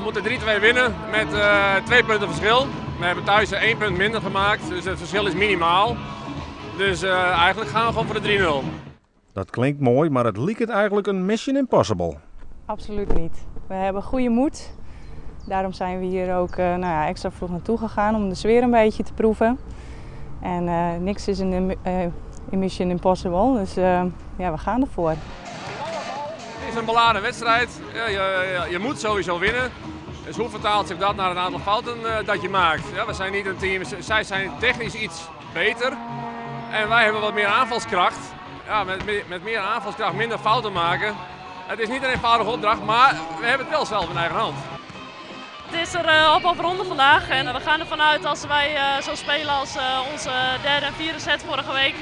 moeten 3-2 winnen met 2 punten verschil. We hebben thuis 1 punt minder gemaakt, dus het verschil is minimaal. Dus eigenlijk gaan we gewoon voor de 3-0. Dat klinkt mooi, maar het liket eigenlijk een mission impossible. Absoluut niet. We hebben goede moed. Daarom zijn we hier ook nou ja, extra vroeg naartoe gegaan om de sfeer een beetje te proeven. En niks is een mission impossible, dus ja, we gaan ervoor. Het is een beladen wedstrijd. Ja, je moet sowieso winnen. Dus hoe vertaalt zich dat naar een aantal fouten dat je maakt? Ja, we zijn niet een team, zij zijn technisch iets beter. En wij hebben wat meer aanvalskracht. Ja, met meer aanvalskracht minder fouten maken. Het is niet een eenvoudige opdracht, maar we hebben het wel zelf in eigen hand. Het is er op of ronde vandaag en we gaan ervan uit als wij zo spelen als onze derde en vierde set vorige week,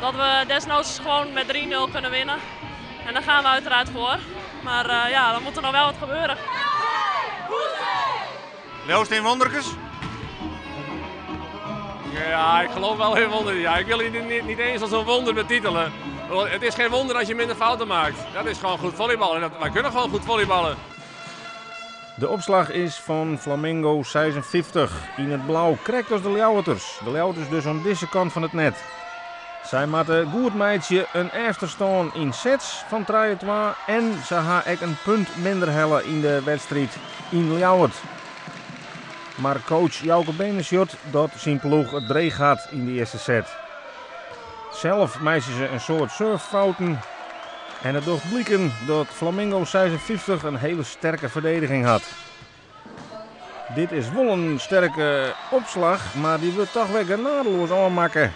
dat we desnoods gewoon met 3-0 kunnen winnen. En daar gaan we uiteraard voor. Maar ja, dan moet er nog wel wat gebeuren. Leaust yn wonderkes? Ja, ik geloof wel in wonderen. Ja, ik wil het niet eens als een wonder betitelen. Het is geen wonder als je minder fouten maakt. Dat is gewoon goed volleyballen. Wij kunnen gewoon goed volleyballen. De opslag is van Flamingo 56. In het blauw krekt als de Ljouwerters. De Ljouwerters dus aan deze kant van het net. Zij moeten goed meisje een efterstân in sets van 3-2 en ze ha ek een punt minder helle in de wedstrijd in Ljouwert. Maar coach Jouke Beneshot dat zijn ploeg het dreig had in de eerste set. Zelf meisje ze een soort surffouten. En het docht blikken dat Flamingo 56 een hele sterke verdediging had. Dit is wel een sterke opslag, maar die wordt toch weer genadeloos aanmaken.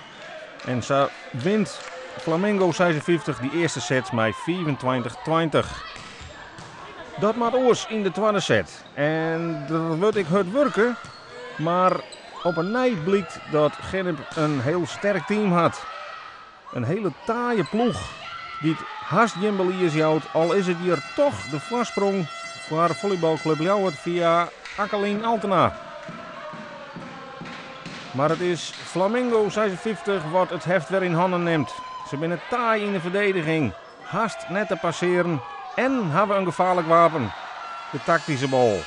En zo wint Flamingo 56 die eerste set met 24-20. Dat maakt oors in de tweede set. En dat wordt ik hard werken, maar op een nij blijkt dat Gennep een heel sterk team had. Een hele taaie ploeg die het haast Jimbeliers houdt, al is het hier toch de voorsprong voor volleybalclub Ljouwert via Akkelien Altena. Maar het is Flamingo 56 wat het heft weer in handen neemt. Ze binnen taai in de verdediging, haast net te passeren en hebben een gevaarlijk wapen, de tactische bal.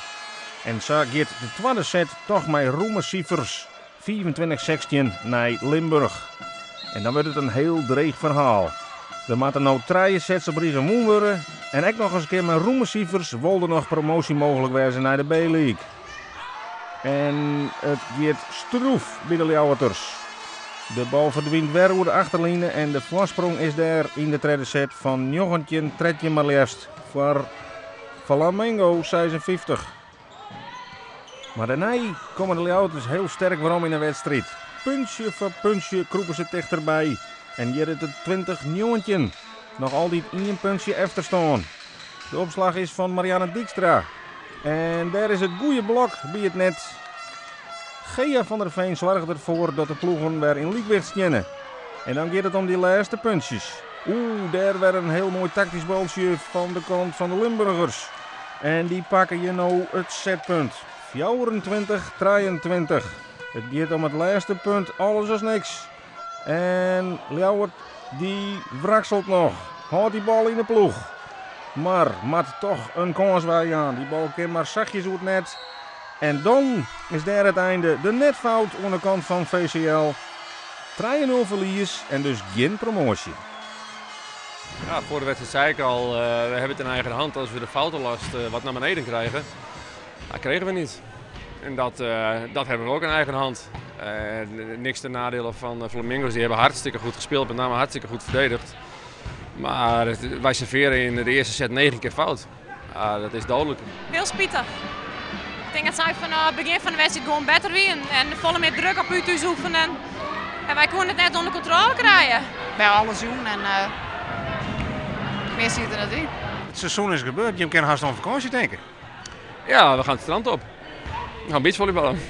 En zo gaat de tweede set toch met roeme cijfers 24-16 naar Limburg. En dan wordt het een heel dreig verhaal. Er moeten nou 3 sets op rij gewonnen worden. En ook nog eens een keer met roeme cijfers wilde nog promotie mogelijk wezen naar de B-League. En het gaat stroef bij de Ljouwerters. De bal verdwijnt weer over de achterlinie en de voorsprong is daar in de tweede set van 19-13 maar liefst voor Flamingo 56. Maar daarna komen de Ljouwerters heel sterk waarom in de wedstrijd. Puntje voor puntje kroepen ze dichterbij. En hier is het 20-19. Nog altijd 1 puntje efterstaan. De opslag is van Marianne Dijkstra. En daar is het goede blok bij het net. Gea van der Veen zorgt ervoor dat de ploegen weer in lykwicht steane. En dan gaat het om die laatste puntjes. Oeh, daar werd een heel mooi tactisch baltje van de kant van de Limburgers. En die pakken je nou het setpunt. 24-23. Het gaat om het laatste punt, alles is niks. En Ljouwert die wrakselt nog. Houdt die bal in de ploeg. Maar mat toch een kans bij aan. Die bal komt maar zachtjes uit het net. En dan is daar het einde. De netfout aan de kant van VCL. 3-0 verlies en dus geen promotie. Ja, voor de wedstrijd zei ik al, we hebben het in eigen hand als we de foutenlast wat naar beneden krijgen. Dat kregen we niet. En dat hebben we ook in eigen hand. Niks ten nadele van de Flamingo's, die hebben hartstikke goed gespeeld, met name hartstikke goed verdedigd. Maar wij serveren in de eerste set 9 keer fout. Ja, dat is dodelijk. Heel spitich. Ik denk dat zij van het begin van de wedstrijd gewoon beter wienen en volle meer druk op u thuis oefenen. En wij konden het net onder controle krijgen. Bij alles doen en meer ziet er niet in. Het seizoen is gebeurd, je kan haast aan vakantie denken. Ja, we gaan het strand op. We gaan beachvolleyballen.